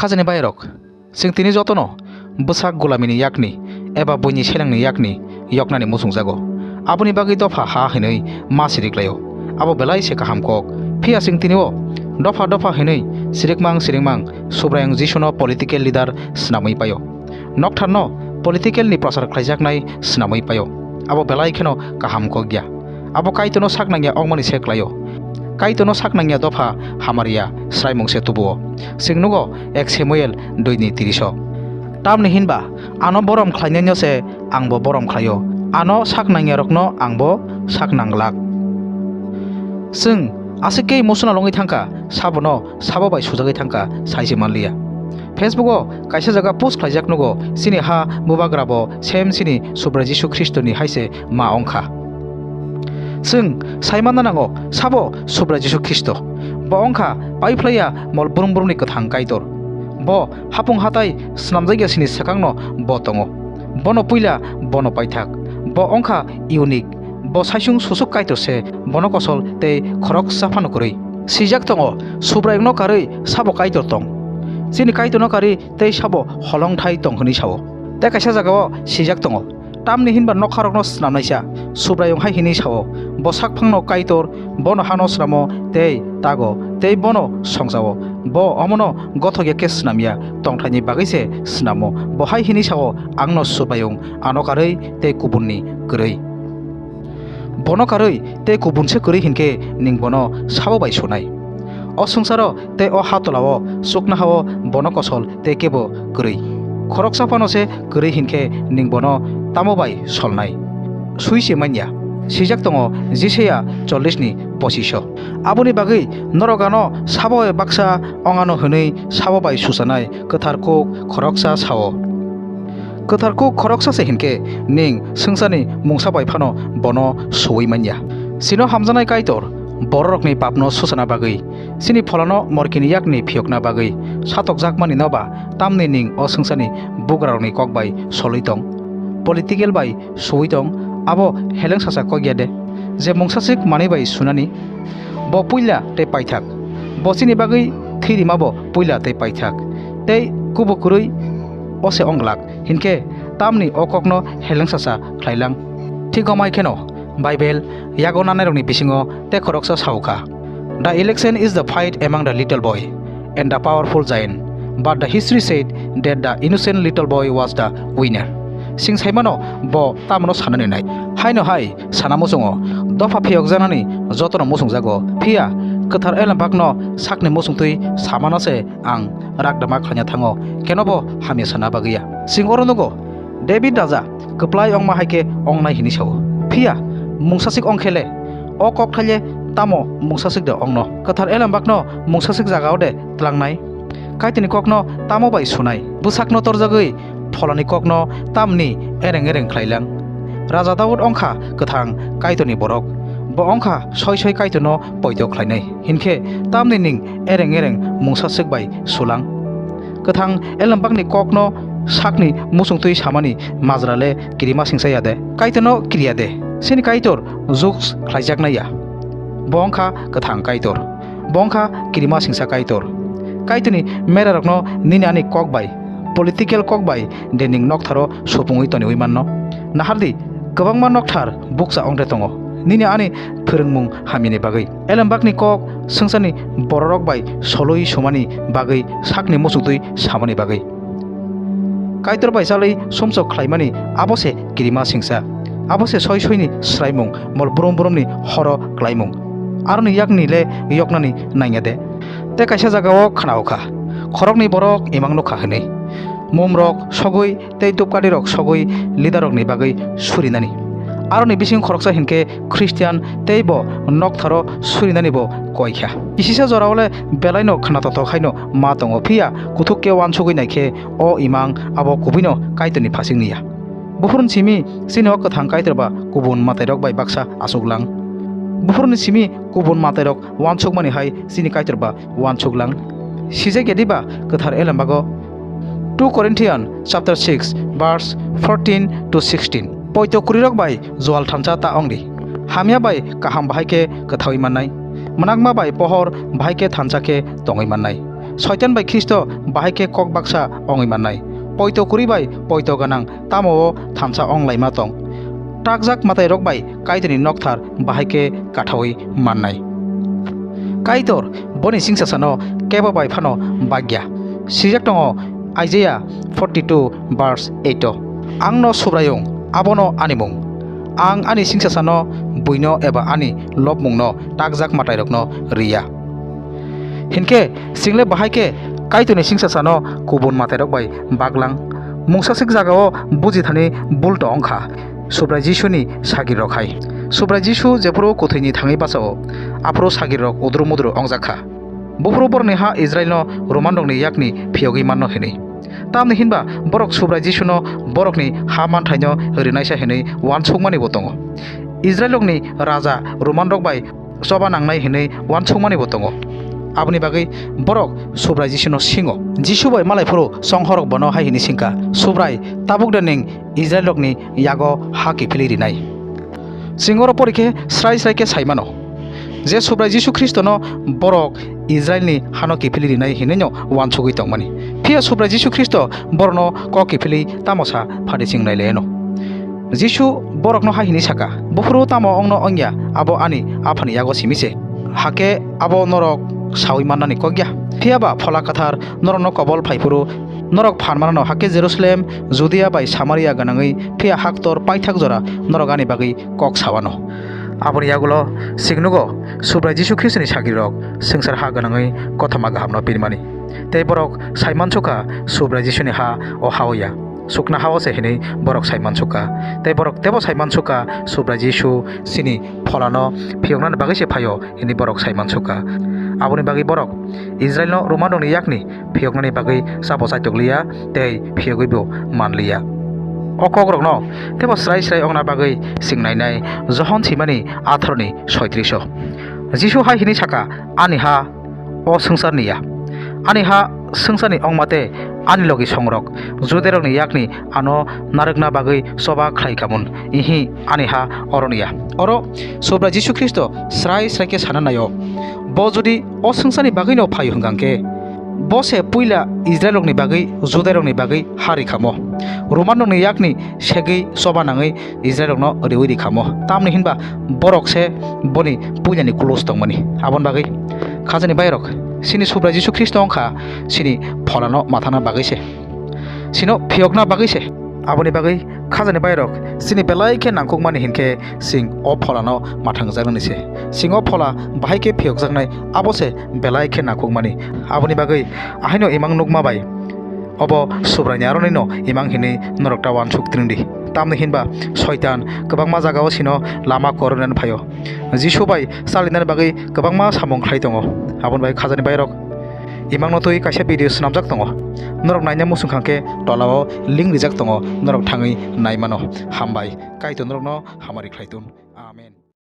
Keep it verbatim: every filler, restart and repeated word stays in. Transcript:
Khajani bairok, chwng tini jotono bwsak gulamini yakni eba buini selengni yakni yoknani muchungjago. Aboni bagwi dopha ha hinwi ma siriklaio. Abo belai se kaham kok. Phiya chwng tini o dopha dopha hinwi sirikmang sirikmang Subraiyung Jisuno political leader swnamwi paio. Noktharno political ni prochar khlaijaknai swnamwi paio. Abo belai kheno kaham kok ya. Abo Kaitorno sak nangya ongmani se klaio. Kaitorno sak nangya dopha hamariya sraimung se tubuo. Chwng nugo ek Samuel dui ni tirish o. Tamni hinba ano borom khlainaino se angbo borom khlaio. Ano sak nangyarokno angbo sak nanglak. Chwng aswk khe emotional wngwi thangkha, sabono sabo bai sujagwi thangkha, sai se manliya. Facebook o kaisa jaga post khlaijak nugo, chini ha bubagra bo same chini Subrai Jisu Khristo ni hai se ma wngkha. Chwng sai manna nango, sabo Subrai Jisu Khristo. Bo wngkha paiphlaiya mol brum brumni kwthang Kaitor. Bo hapung hatai swnamjakya sini swkangno bo tongo. Bono puila bono paithak. Bo wngkha unique. Bo saisung susuk Kaitor se, bono kosol tei khoroksa phano kwrwi. Swijak tongo, Subraiyungno karwi sabo Kaitor tong. Chini Kaitorno karwi tei sabo holongthai tong hwnwi sao. Tei kaisa jagao swijak tongo, tamni hinba nokharokno swnamnaisa, Subraiyung hai hwnwi sao, bo sakphangno Kaitor, bono hano swnamo tei tago, tei bono songchao. Bo omono gothokya khe swnamya, tongthaini bagwi se swnamo. Bo hai hwnwi sao, "Angno Subraiyung, ano karwi tei kubunni kwrwi." Bono karwi tei kubun se kwrwi hinkhe ning bono sabo bai sunai. O swngcharo tei o hatolao chuknohao bono kosol tei kebo kwrwi. Khoroksa phano se kwrwi hinkhe ning bono tamo bai solnai? Sui se manya. Swijak tongo Jisaya chollish ni pochisho. Aboni bagwi norok ano sabo bai baksa ongano hwnwi sabo bai suchanai kwthar kuk khoroksa sao. Kwthar kuk khoroksa se hinkhe ning swngcharni mungsa bai phano bono suwi manya. Chino hamjaknai Kaitor bororokni papno suchana bagwi, chini pholano morkini yakni phiyokna bagwi satokjakmani noba tamni ning o swngcharni bugrarokni kok bai solwi tong? Political bai suwi tong, abo helengsacha kok ya de? Je mungsaswk manwi bai sunani, bo puila tei paithak. Bo chini bagwi thwi rima bo puila tei paithak. Tei kubu kwrwi o se ong glak. Hinkhe tamni o kokno helengsacha khlailang. Thik omai kheno Bible yago nanairokni bisingo tei khoroksa sao kha, "The election is the fight among the little boy and the powerful giant, but the history said that the innocent little boy was the winner." Chwng saimano bo tamno sanani nai. Haino hai sana muchungo, dopha phiyokjaknani jotono muchungjago. Phiya kwthar elembakno sakni muchungtwi samano se ang rakdama khlaina thango, kenobo hamya sana bagwi ya. Chwng oro nugo, David raja kwplai ongma hai khe ongnai hwnwi sao. Phiya mungsaswk ong khe le, o kokthaile tamo mungsaswk de ongno? Kwthar elembakno mungsaswk jagao de tlangnai? Kaitorni kokno tamo bai sunai? Bwsakno torjagwi pholani kokno tamni ereng ereng khlailang? Raja Daud ongkha kwthang Kaitorni borok. Bo ongkha soi soi Kaitorno poito khlainai. Hinkhe tamni ning ereng ereng mungsaswk bai sulang? Kwthang elembakni kokno sakni muchungtwi samani majra le kirima singsa ya de? Kaitorno kiriya de? Chini Kaitor juk khlaijaknai ya. Bo wngkha kwthang Kaitor. Bo wngkha kirima singsa Kaitor. Kaitorni merarokno nini ani kok bai, political kok bai de ning noktharo supungwi toniwi manno? Nahardi, kwbangma nokthar bukcha ongde tongo nini ani phwrwngmung hamyani bagwi. Elembakni kok swngcharni bororok bai solwi sumani bagwi sakni muchungtwi samani bagwi. Kaitor bai chalwi sumsok khlaimani abo se kirima singsa. Abo se soi soini swraimung, mol brum brumni horo klaimung. Aroni yakni le yoknani nangya de? Tei kaisa jagao khna-o kha, khoroknwi borok imang nukha hwnwi. Mumrok sogwi tei dupkadirok sogwi leaderrokni bagwi surinani. Aroni bising khoroksa hinkhe Christian tei bo noktharo surinani bo koi kha. Kisisa jorao le belaino khna totok haino ma tongo, phiya kuthuk khe uansugwi naikhe o imang abo kubuino Kaitorni phasingni ya. Buphurni simi chini o kwthang Kaitor ba kubun matairok bai baksa achuklang? Buphurni simi kubun matairok uansukmani hai chini Kaitor ba uansuklang? Sijak ya diba kwthar elembago? Two Corinthians chapter six verse fourteen to sixteen. Poito kwrwirok bai jual thansa ta ongdi. Hamya bai kaham bahai khe kwthaui mannai. Mwnakma bai pohor bahai khe thansa khe tongwi mannai. Soitan bai Khristo bahai khe kok baksa wngwi mannai. Poito kwrwi bai poito gwnang tamo-o thansa wng laima tong. Takjak mwtairok bai Kaitorni nokthar bahai khe kathawi mannai. Kaitor boni singsasano kebo bai phano bagya. Sijak tongo Isaiah forty two verse eight o, "Angno Subraiyung, abono ani mung. Ang ani singsasano buino eba ani lobmungno takjak mwtairokno riya." Hinkhe single bahai khe Kaitorni singsasano kubun mwtairok bai baglang. Mungsasik jagao buji thani bulto wngkha Subrai Jisuni sagirok hai. Subrai Jisu jephuru kwthwini thangwi bachao, aphuru sagirok udru mudru wngjakha. Buphuru borokni ha Israilno Romanrokni yakni phiyogwi manno hinwi. Tamni hinba borok Subrai Jisuno borokni ha manthaino rinaisa hinwi uansukmanibo tongo. Israilrokni raja Romanrok bai choba nangnai hinwi uansukmanibo tongo. Aboni bagwi borok Subrai Jisuno singo. Jisu bai malai phuru songhorok bono hai hinwi singkha, "Subrai, tabuk de nwng Israilrokni yago ha kiphilwi rinai?" Chwng oro porikhe srai srai khe sai mano je Subrai Jisu Khristono borok Israilni hano kiphilwi rinai hinwino uansugwi tongmani. Phiya Subrai Jisu Khristo borokno kok kiphilwi tamo sa phadi chwng nai laiano. Jisu borokno hai hwnwi saka, "Buphuru tamo wngno wngya, abo ani Aphani yago simi se. Hakhe abo norok saui mannani kok ya. Phiya ba Phola Kwthar norokno kobol phai phuru norok phan manano, hakhe Jerusalem, Judia bai Samaria gwnangwi phiya haktor paithak jora norok ani bagwi kok sawano." Aboni yagulo chwng nugo Subrai Jisu Khristoni sagrirok swngchar ha gwnangwi kothoma gahamno pirmani. Tei borok sai mansukha Subrai Jisuni ha o ha-o ya. Sukna ha-o se hinwi borok sai mansukha. Tei borok teibo sai mansukha Subrai Jisu chini Pholano phiyoknani bagwi se phaio hinwi borok sai mansukha. Aboni bagwi borok Israilno Romanrokni yakni phiyoknani bagwi chabo chaitok liya tei phiyogwibo man liya. O kokrokno teibo srai srai wngna bagwi chwng nainai Johon swimani atharoni soitris o. Jisu hai hwnwi saka, "Ani ha o swngcharni ya. Ani ha swngcharni wngma tei ani logi songrok, Judairokni yakni ano narwkna bagwi choba khlai kha mun. Ihi, ani ha oroni ya." Oro Subrai Jisu Khristo srai srai khe sana naio, bo jodi o swngcharni bagwino phaio hwnkha khe, bo se puila Israilrokni bagwi, Judairokni bagwi ha ri khamo. Romanrokni yakni segwi choba nangwi Israilrokno riui ri khamo. Tamni hinba borok se boni puilani kulos tongmani. Aboni bagwi khajani bairok, chini Subrai Jisu Khristo wngkha chini Pholano mathana bagwi se, chino phiyokna bagwi se. Aboni bagwi khajani bairok, chini belai khe nangkukmani hinkhe chwng o Pholano mathangjaknani se. Chwng o Phola bahai khe phiyokjaknai, abo se belai khe nangkukmani. Aboni bagwi ahaino imang nukma bai obo Subraini aronino imang hinwi norok ta uansuk twrwng di. Tamni hinba Soitan kwbangma jagao chino lama korunani phaio. Jisu bai chalinani bagwi kwbangma samung khlai tongo. Aboni bagwi khajani bairok, imangno twi kaisa video swnamjak tongo. Norok naina muchung kha khe tolao link rijak tongo, norok thangwi nai mano. Hambai, Kaitor norokno hamari khlai tun.